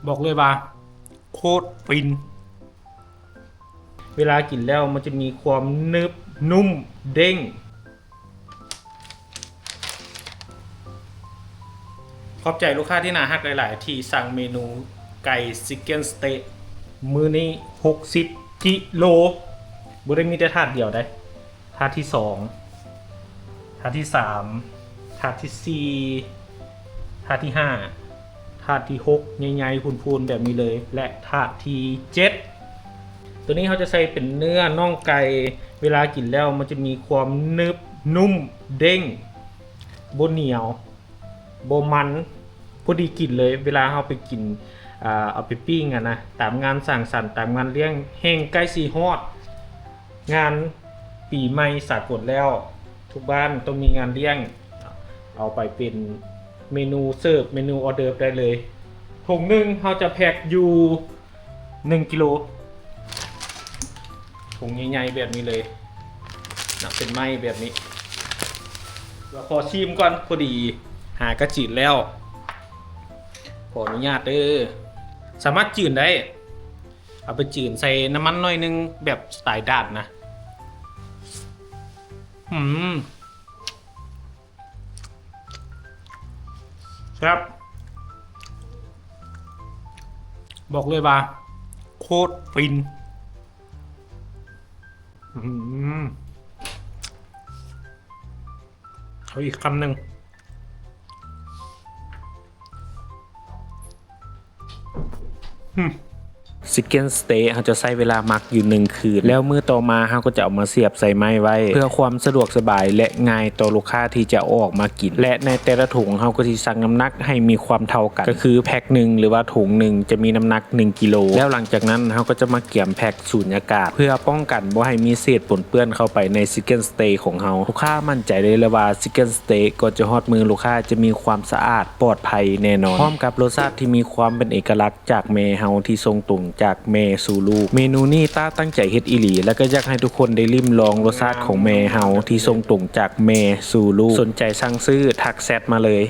ບອກເລີຍວ່າໂຄດຟິນ ເວລາກິນແລ້ວມັນຈະມີຄວາມໜຶບນຸ້ມເດ້ງ. ຂອບໃຈລູກຄ້າທີ່ໜ້າຮັກຫຼາຍໆ ທີ່ສັ່ງເມນູໄກ່ຊິກເກັນສະເຕກ ມື້ນີ້ຫົກສິບກິໂລ ບໍ່ໄດ້ມີແຕ່ຖາດດຽວໃດ໋ ຖາດທີສອງ ຖາດທີສາມ ຖາດທີສີ່ ຖາດທີຫ້າ ຖາດທີຫົກ ໃຫຍ່ໆ ພູນໆ ແບບນີ້ເລີຍ ແລະ ຖາດທີເຈັດ ໂຕນີ້ເຮົາຈະໃສ່ເປັນເນື້ອໜັງໄກ່ ເວລາກິນແລ້ວມັນຈະມີຄວາມໜຶບນຸ້ມເດ້ງ ບໍ່ໜຽວ ບໍ່ມັນ ພໍດີກິນເລີຍ ເວລາເຮົາໄປກິນ ອ່າ ເອົາໄປປີ້ງຫັ້ນນະ ຕາມງານສັງສັນ ຕາມງານລ້ຽງແຫ່ງໃກ້ຊິຮອດ ງານປີໃໝ່ສາກົນແລ້ວ ທຸກບ້ານຕ້ອງມີງານລ້ຽງ ເອົາໄປເປັນເມນູເສີບ ເມນູອໍເດີບໄດ້ເລີຍ. ຖົງໜຶ່ງເຮົາຈະແພັກຢູ່ໜຶ່ງກິໂລ ຖົງໃຫຍ່ໆ ແບບນີ້ເລີຍນະ ເປັນໄມ້ແບບນີ້. ລະຂໍຊີມກ່ອນ ພໍດີຫາກະຈືນແລ້ວ ຂໍອະນຸຍາດເດີ. ສາມາດຈືນໄດ້ ເອົາໄປຈືນໃສ່ນ້ຳມັນໜ້ອຍໜຶ່ງ ແບບສະໄຕດານນະ. ອືມ ແຊບ ບອກເລີຍວ່າໂຄດຟິນ. ອືມ ເອົາອີກຄຳໜຶ່ງ. ອືມ ຊິກເກັນສະເຕກ ເຮົາຈະໃຊ້ເວລາໝັກຢູ່ໜຶ່ງຄືນ ແລ້ວມື້ຕໍ່ມາເຮົາກໍຈະເອົາມາສຽບໃສ່ໄມ້ໄວ້ ເພື່ອຄວາມສະດວກສະບາຍ ແລະ ງ່າຍຕໍ່ລູກຄ້າທີ່ຈະເອົາອອກມາກິນ ແລະ ໃນແຕ່ລະຖົງເຮົາກໍຊິຊັ່ງນ້ຳໜັກໃຫ້ມີຄວາມເທົ່າກັນ ກໍຄືແພັກໜຶ່ງ ຫຼືວ່າຖົງໜຶ່ງຈະມີນ້ຳໜັກໜຶ່ງກິໂລ ແລ້ວຫຼັງຈາກນັ້ນເຮົາກໍຈະມາກຽມແພັກ ສູນຍາກາດ ເພື່ອປ້ອງກັນບໍ່ໃຫ້ມີເສດປົນເປື້ອນເຂົ້າໄປໃນຊິກເກັນສະເຕກຂອງເຮົາ. ລູກຄ້າໝັ້ນໃຈໄດ້ເລີຍວ່າຊິກເກັນສະເຕກກ່ອນຈະຮອດມືລູກຄ້າຈະມີຄວາມສະອາດ ປອດໄພແນ່ນອນ ພ້ອມກັບລົດຊາດທີ່ມີຄວາມເປັນເອກະລັກຈາກແມ່ເຮົາທີ່ສົ່ງຕົງຈາກແມ່ສູ່ລູກ. ເມນູນີ້ຕ້າຕັ້ງໃຈເຮັດອີ່ຫຼີ ແລ້ວກໍຢາກໃຫ້ທຸກຄົນໄດ້ລິມລອງລົດຊາດຂອງແມ່ເຮົາທີ່ສົ່ງຕົງຈາກແມ່ສູ່ລູກ. ສົນໃຈສັ່ງຊື້ ທັກແຊັດມາເລີຍ.